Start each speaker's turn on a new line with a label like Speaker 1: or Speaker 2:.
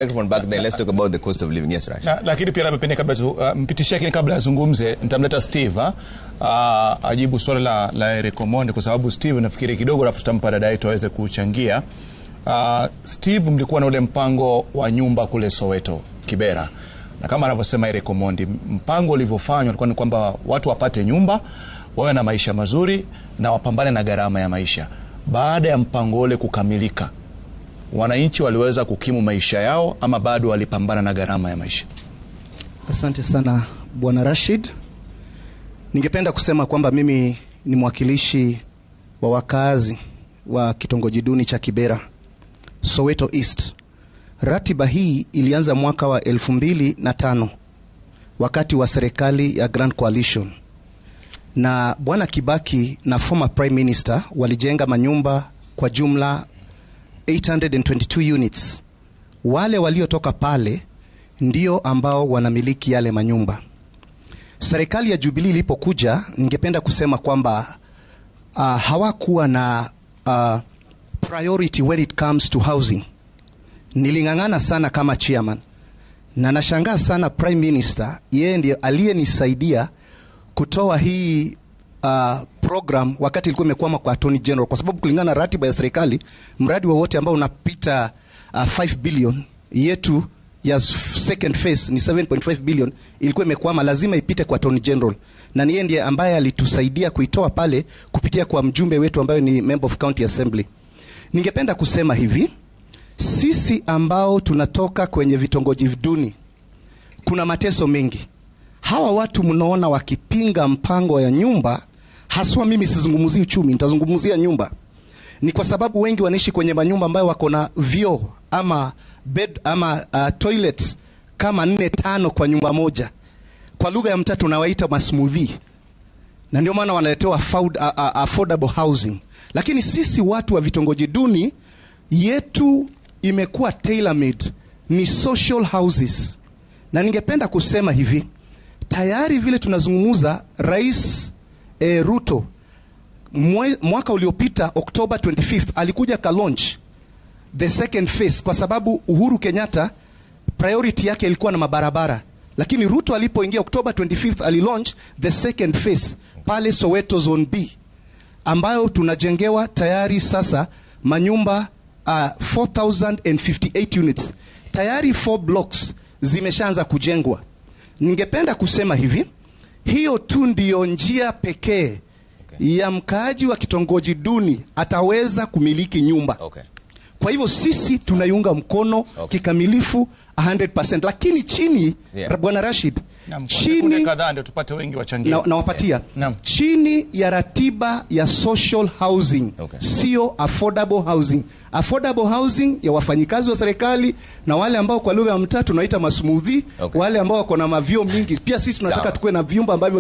Speaker 1: Microphone back then. Let's talk about the cost of living. Yes, Rashid.
Speaker 2: Na, lakini pia labda pengine kabla tu mpitishie, lakini kabla azungumze nitamleta Steve ajibu swali la Eric Omondi kwa sababu Steve nafikiri kidogo, alafu tutampa dada yetu aweze kuchangia. Steve, mlikuwa na ule mpango wa nyumba kule Soweto, Kibera, na kama anavyosema Eric Omondi, mpango ulivyofanywa ulikuwa ni kwamba watu wapate nyumba, wawe na maisha mazuri na wapambane na gharama ya maisha. Baada ya mpango ule kukamilika, wananchi waliweza kukimu maisha yao ama bado walipambana na gharama ya maisha?
Speaker 3: Asante sana, Bwana Rashid. Ningependa kusema kwamba mimi ni mwakilishi wa wakazi wa kitongoji duni cha Kibera, Soweto East. Ratiba hii ilianza mwaka wa 2005 wakati wa serikali ya Grand Coalition, na Bwana Kibaki na former Prime Minister walijenga manyumba kwa jumla 822 units. Wale waliotoka pale ndio ambao wanamiliki yale manyumba. Serikali ya Jubilee ilipokuja, ningependa kusema kwamba hawakuwa na priority when it comes to housing. Niling'ang'ana sana kama chairman na nashangaa sana Prime Minister, yeye ndiye aliyenisaidia kutoa hii program wakati ilikuwa imekwama kwa Attorney General, kwa sababu kulingana na ratiba ya serikali, mradi wowote ambao unapita 5 billion, yetu ya second phase ni 7.5 billion, ilikuwa imekwama, lazima ipite kwa Attorney General, na ni yeye ndiye ambaye alitusaidia kuitoa pale kupitia kwa mjumbe wetu ambaye ni Member of County Assembly. Ningependa kusema hivi, sisi ambao tunatoka kwenye vitongoji duni, kuna mateso mengi. Hawa watu mnaona wakipinga mpango ya nyumba, haswa mimi sizungumzii uchumi, nitazungumzia nyumba. Ni kwa sababu wengi wanaishi kwenye manyumba ambayo wako na vyoo ama bed ama toilets kama nne, tano kwa nyumba moja. Kwa lugha ya mtaa tunawaita masmoothie, na ndio maana wanaletewa affordable housing. Lakini sisi watu wa vitongoji duni, yetu imekuwa tailor made, ni social houses. Na ningependa kusema hivi, tayari vile tunazungumza, Rais Ruto mwaka uliopita October 25th alikuja ka launch the second phase, kwa sababu Uhuru Kenyatta priority yake ilikuwa na mabarabara, lakini Ruto alipoingia October 25th alilaunch the second phase pale Soweto Zone B ambayo tunajengewa tayari sasa manyumba 4058 units, tayari 4 blocks zimeshaanza kujengwa. Ningependa kusema hivi, hiyo tu ndiyo njia pekee ya mkaaji wa kitongoji duni ataweza kumiliki nyumba. Kwa hivyo sisi tunaiunga mkono kikamilifu 100%, lakini chini Bwana Rashid,
Speaker 2: Naam, kwa sekunde
Speaker 3: chini
Speaker 2: kadhaa ndio tupate wengi wachangie.
Speaker 3: Nawapatia
Speaker 2: Naam.
Speaker 3: chini ya ratiba ya social housing, sio affordable housing. Affordable housing ya wafanyikazi wa serikali na wale ambao kwa lugha ya mtaa tunaita masmoothie, wale ambao wako na mavyoo mingi. Pia sisi tunataka
Speaker 1: Sawa.
Speaker 3: tukuwe na vyumba ambavyo